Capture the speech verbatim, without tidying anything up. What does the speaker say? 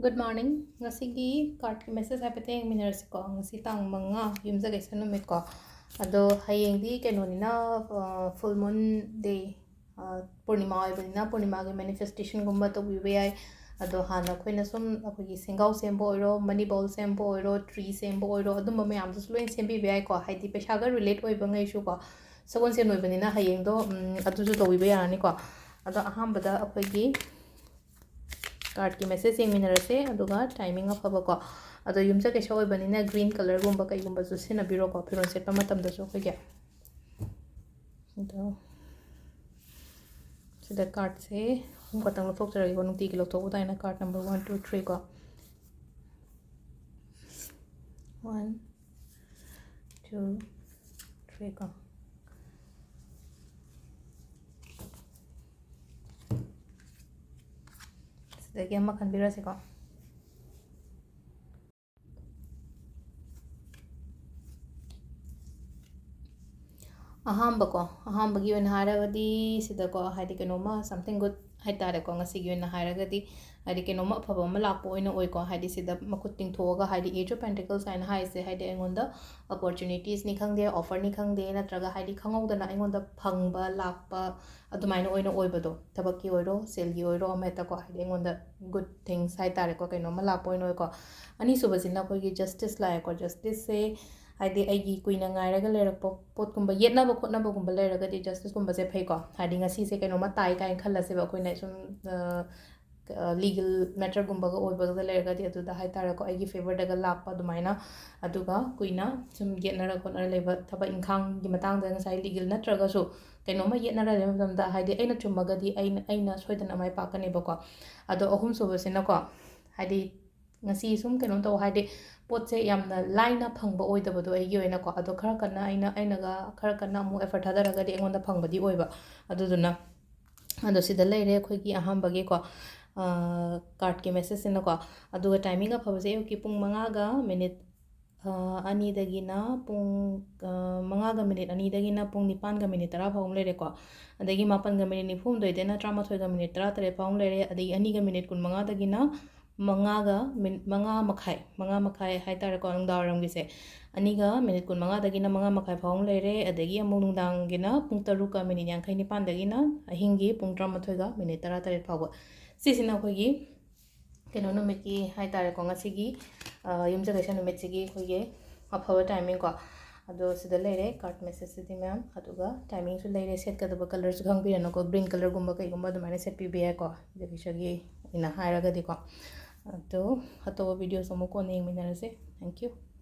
Good morning. ꯉꯁꯤꯒꯤ cardꯀꯤ message ꯍꯥꯏꯐꯦꯠꯇ ꯌꯦꯡꯃꯤꯟꯅꯔꯁꯤꯀꯣ꯫ ꯉꯁꯤ ꯇꯥꯡ ꯃꯉꯥ, ꯌꯨꯝꯁꯀꯩꯁ ꯅꯨꯃꯤꯠꯀꯣ꯫ ꯑꯗꯣ ꯍꯌꯦꯡꯗꯤ ꯀꯩꯅꯣꯅꯤꯅ, ꯑ, full moon day, ꯑ, ꯄꯨꯔꯅꯤꯃꯥ ꯑꯣꯏꯕꯅꯤꯅ ꯄꯨꯔꯅꯤꯃꯥꯒꯤ manifestationꯒꯨꯝꯕ ꯇꯧꯕꯤꯕ ꯌꯥꯏ꯫ ꯑꯗꯣ ꯍꯥꯟꯅ ꯑꯩꯈꯣꯏꯅ ꯁꯨꯝ ꯑꯩꯈꯣꯏꯒꯤ ꯁꯦꯡꯒꯥꯎ ꯁꯦꯝꯕ ꯑꯣꯏꯔꯣ, money bowl ꯁꯦꯝꯕ ꯑꯣꯏꯔꯣ, tree ꯁꯦꯝꯕ ꯑꯣꯏꯔꯣ, ꯑꯗꯨꯝꯕ ꯃꯌꯥꯝꯗꯨꯁꯨ ꯂꯣꯏ ꯁꯦꯝꯕꯤꯕ ꯌꯥꯏꯀꯣ꯫ ꯍꯥꯏꯗꯤ ꯄꯩꯁꯥꯒ relate ꯑꯣꯏꯕ ꯉꯩꯁꯨꯀꯣ꯫ ꯁꯒꯣꯜꯁꯦꯟ ꯑꯣꯏꯕꯅꯤꯅ ꯍꯌꯦꯡꯗꯣ, ꯎꯝ, ꯑꯗꯨꯁꯨ ꯇꯧꯕꯤꯕ ꯌꯥꯔꯅꯤꯀꯣ꯫ ꯑꯗꯣ ꯑꯍꯥꯟꯕꯗ ꯑꯩꯈꯣꯏꯒꯤ cardꯀꯤ message ꯌꯦꯡꯃꯤꯟꯅꯔꯁꯦ, ꯑꯗꯨꯒ timing ꯑꯐꯕꯀꯣ꯫ ꯑꯗꯣ ꯌꯨꯝꯁꯀꯩꯁ ꯑꯣꯏꯕꯅꯤꯅ green colourꯒꯨꯝꯕ ꯀꯩꯒꯨꯝꯕꯁꯨ ꯁꯤꯖꯤꯟꯅꯕꯤꯔꯣꯀꯣ, ꯐꯤꯔꯣꯜ ꯁꯦꯠꯄ ꯃꯇꯝꯗꯁꯨ ꯑꯩꯈꯣꯏꯒꯤ꯫ ꯑꯗꯣ ꯁꯤꯗ cardꯁꯦ ꯑꯍꯨꯝ ꯈꯛꯇꯪ ꯂꯧꯊꯣꯛꯆꯔꯒꯦꯀꯣ, ꯅꯨꯡꯇꯤꯒꯤ ꯂꯧꯊꯣꯛꯄ ꯑꯗꯨꯃꯥꯏꯅ card number one, two, three ꯀꯣ꯫ One, two, three ꯀꯣ꯫ ꯁꯤꯗꯒꯤ ꯑꯃ ꯈꯟꯕꯤꯔꯁꯤꯀꯣ꯫ ꯑꯍꯥꯝꯕꯀꯣ, ꯑꯍꯥꯝꯕꯒꯤ ꯑꯣꯏꯅ ꯍꯥꯏꯔꯒꯗꯤ ꯁꯤꯗꯀꯣ, ꯍꯥꯏꯗꯤ ꯀꯩꯅꯣꯝꯃ something good ꯍꯥꯏ ꯇꯥꯔꯦꯀꯣ, ꯉꯁꯤꯒꯤ ꯑꯣꯏꯅ ꯍꯥꯏꯔꯒꯗꯤ ꯍꯥꯏꯗꯤ ꯀꯩꯅꯣꯝꯃ ꯑꯐꯕ ꯑꯃ ꯂꯥꯛꯄ ꯑꯣꯏꯅ ꯑꯣꯏꯀꯣ꯫ ꯍꯥꯏꯗꯤ ꯁꯤꯗ ꯃꯈꯨꯠ ꯇꯤꯡꯊꯣꯛꯑꯒ, ꯍꯥꯏꯗꯤ Eight of Pentacles ꯍꯥꯏꯅ ꯍꯥꯏꯁꯦ, ꯍꯥꯏꯗꯤ ꯑꯩꯉꯣꯟꯗ opportunitiesꯅꯤ ꯈꯪꯗꯦ, offerꯅꯤ ꯈꯪꯗꯦ, ꯅꯠꯇ꯭ꯔꯒ ꯍꯥꯏꯗꯤ ꯈꯪꯍꯧꯗꯅ ꯑꯩꯉꯣꯟꯗ ꯐꯪꯕ ꯂꯥꯛꯄ ꯑꯗꯨꯃꯥꯏꯅ ꯑꯣꯏꯅ ꯑꯣꯏꯕꯗꯣ, ꯊꯕꯛꯀꯤ ꯑꯣꯏꯔꯣ, ꯁꯦꯜꯒꯤ ꯑꯣꯏꯔꯣ, ꯑꯃ ꯍꯦꯛꯇꯀꯣ, ꯍꯥꯏꯗꯤ ꯑꯩꯉꯣꯟꯗ good things ꯍꯥꯏ ꯇꯥꯔꯦꯀꯣ, ꯀꯩꯅꯣꯝꯃ ꯂꯥꯛꯄ ꯑꯣꯏꯅ ꯑꯣꯏꯀꯣ꯫ ꯑꯅꯤꯁꯨꯕꯁꯤꯅ ꯑꯩꯈꯣꯏꯒꯤ justice ꯂꯥꯛꯑꯦꯀꯣ꯫ Justiceꯁꯦ ꯍꯥꯏꯗꯤ ꯑꯩꯒꯤ ꯀꯨꯏꯅ ꯉꯥꯏꯔꯒ ꯂꯩꯔꯛꯄ ꯄꯣꯠꯀꯨꯝꯕ, ꯌꯦꯠꯅꯕ ꯈꯣꯠꯅꯕꯒꯨꯝꯕ ꯂꯩꯔꯒꯗꯤ justiceꯀꯨꯝꯕꯁꯦ ꯐꯩꯀꯣ꯫ ꯍꯥꯏꯗꯤ ꯉꯁꯤꯁꯦ ꯀꯩꯅꯣꯝꯃ ꯇꯥꯏ ꯀꯥꯏꯅ ꯈꯜꯂꯁꯦꯕ ꯑꯩꯈꯣꯏꯅ ꯁꯨꯝ, ꯑ, ꯑ, legal matterꯒꯨꯝꯕꯒ ꯑꯣꯏꯕꯒ ꯂꯩꯔꯒꯗꯤ ꯑꯗꯨꯗ ꯍꯥꯏ ꯇꯥꯔꯦꯀꯣ, ꯑꯩꯒꯤ favourꯗꯒ ꯂꯥꯛꯄ ꯑꯗꯨꯃꯥꯏꯅ꯫ ꯑꯗꯨꯒ ꯀꯨꯏꯅ ꯁꯨꯝ ꯌꯦꯠꯅꯔ ꯈꯣꯠꯅꯔ ꯂꯩꯕ ꯊꯕꯛ ꯏꯪꯈꯥꯡꯒꯤ ꯃꯇꯥꯡꯗ ꯉꯁꯥꯏ legal ꯅꯠꯇ꯭ꯔꯒꯁꯨ ꯀꯩꯅꯣꯝꯃ ꯌꯦꯠꯅꯔ ꯂꯩꯕ ꯃꯇꯝꯗ ꯍꯥꯏꯗꯤ ꯑꯩꯅ ꯆꯨꯝꯃꯒꯗꯤ ꯑꯩꯅ, ꯑꯩꯅ ꯁꯣꯏꯗꯅ ꯃꯥꯏ ꯄꯥꯛꯀꯅꯦꯕꯀꯣ꯫ ꯑꯗꯣ ꯑꯍꯨꯝꯁꯨꯕꯁꯤꯅꯀꯣ, ꯍꯥꯏꯗꯤ ꯉꯁꯤ ꯁꯨꯝ ꯀꯩꯅꯣ ꯇꯧ ꯍꯥꯏꯗꯤ ꯄꯣꯠꯁꯦ ꯌꯥꯝꯅ ꯂꯥꯏꯅ ꯐꯪꯕ ꯑꯣꯏꯗꯕꯗꯣ ꯑꯩꯒꯤ ꯑꯣꯏꯅꯀꯣ꯫ ꯑꯗꯣ ꯈꯔ ꯀꯟꯅ ꯑꯩꯅ, ꯑꯩꯅꯒ ꯈꯔ ꯀꯟꯅ ꯑꯃꯨꯛ effort ꯊꯥꯗꯔꯒꯗꯤ ꯑꯩꯉꯣꯟꯗ ꯐꯪꯕꯗꯤ ꯑꯣꯏꯕ꯫ ꯑꯗꯨꯗꯨꯅ ꯑꯗꯣ ꯁꯤꯗ ꯂꯩꯔꯦ ꯑꯩꯈꯣꯏꯒꯤ ꯑꯍꯥꯟꯕꯒꯤꯀꯣ, ꯑ, cardꯀꯤ messageꯁꯤꯅꯀꯣ꯫ ꯑꯗꯨꯒ timing ꯑꯐꯕꯁꯦ ꯑꯌꯨꯛꯀꯤ ꯄꯨꯡ ꯃꯉꯥꯒ minute, ꯑ, ꯑꯅꯤꯗꯒꯤꯅ ꯄꯨꯡ, ꯑ, ꯃꯉꯥꯒ minute ꯑꯅꯤꯗꯒꯤꯅ ꯄꯨꯡ ꯅꯤꯄꯥꯟꯒ minute ꯇꯔꯥ ꯐꯥꯎ ꯑꯃ ꯂꯩꯔꯦꯀꯣ꯫ ꯑꯗꯒꯤ ꯃꯥꯄꯟꯒ minute ꯅꯤꯐꯨ ꯍꯨꯝꯗꯣꯏꯗꯩꯅ ꯇꯔꯥꯃꯥꯊꯣꯏꯒ minute ꯇꯔꯥꯇꯔꯦꯠ ꯐꯥꯎ ꯑꯃ ꯂꯩꯔꯦ꯫ ꯑꯗꯒꯤ ꯑꯅꯤꯒ minute ꯀꯨꯟꯃꯉꯥꯗꯒꯤꯅ ꯃꯉꯥꯒ ꯃꯤꯅꯤꯠ ꯃꯉꯥ ꯃꯈꯥꯏ, ꯃꯉꯥ ꯃꯈꯥꯏ ꯍꯥꯏꯇꯥꯔꯦꯀꯣ, ꯅꯨꯡꯗꯥꯡꯋꯥꯏꯔꯝꯒꯤꯁꯦ꯫ ꯑꯅꯤꯒ ꯃꯤꯅꯤꯠ ꯀꯨꯟꯃꯉꯥꯗꯒꯤꯅ ꯃꯉꯥ ꯃꯈꯥꯏ ꯐꯥꯎ ꯑꯃ ꯂꯩꯔꯦ꯫ ꯑꯗꯒꯤ ꯑꯃꯨꯛ ꯅꯨꯡꯗꯥꯡꯒꯤꯅ ꯄꯨꯡ ꯇꯔꯨꯛꯀ ꯃꯤꯅꯤꯠ ꯌꯥꯡꯈꯩ ꯅꯤꯄꯥꯟꯗꯒꯤꯅ ꯑꯍꯤꯡꯒꯤ ꯄꯨꯡ ꯇꯔꯥꯃꯥꯊꯣꯏꯒ ꯃꯤꯅꯤꯠ ꯇꯔꯥꯇꯔꯦꯠ ꯐꯥꯎꯕ꯫ ꯁꯤꯁꯤꯅ ꯑꯩꯈꯣꯏꯒꯤ ꯀꯩꯅꯣ ꯅꯨꯃꯤꯠꯀꯤ ꯍꯥꯏꯇꯥꯔꯦꯀꯣ, ꯉꯁꯤꯒꯤ, ꯑ, ꯌꯨꯝꯁꯀꯩꯁ ꯅꯨꯃꯤꯠꯁꯤꯒꯤ ꯑꯩꯈꯣꯏꯒꯤ ꯑꯐꯕ timing ꯀꯣ꯫ ꯑꯗꯣ ꯁꯤꯗ ꯂꯩꯔꯦ card message ꯁꯤꯗꯤ ꯃꯌꯥꯝ, ꯑꯗꯨꯒ timing ꯁꯨ ꯂꯩꯔꯦ, ꯁꯦꯠꯀꯗꯕ colour ꯁꯨ ꯈꯪꯕꯤꯔꯦꯅꯀꯣ, green colour ꯒꯨꯝꯕ ꯀꯩꯒꯨꯝꯕ ꯑꯗꯨꯃꯥꯏꯅ ꯁꯦꯠꯄꯤꯕ ꯌꯥꯏꯀꯣ, ꯌꯨꯝꯁꯀꯩꯁꯒꯤ ꯑꯣꯏꯅ ꯍꯥꯏꯔꯒꯗꯤꯀꯣ꯫ ꯑꯗꯣ ꯑꯇꯣꯞꯄ video ꯁꯨ ꯑꯃꯨꯛ ꯀꯣꯟꯅ ꯌꯦꯡꯃꯤꯟꯅꯔꯁꯦ꯫ Thank you꯫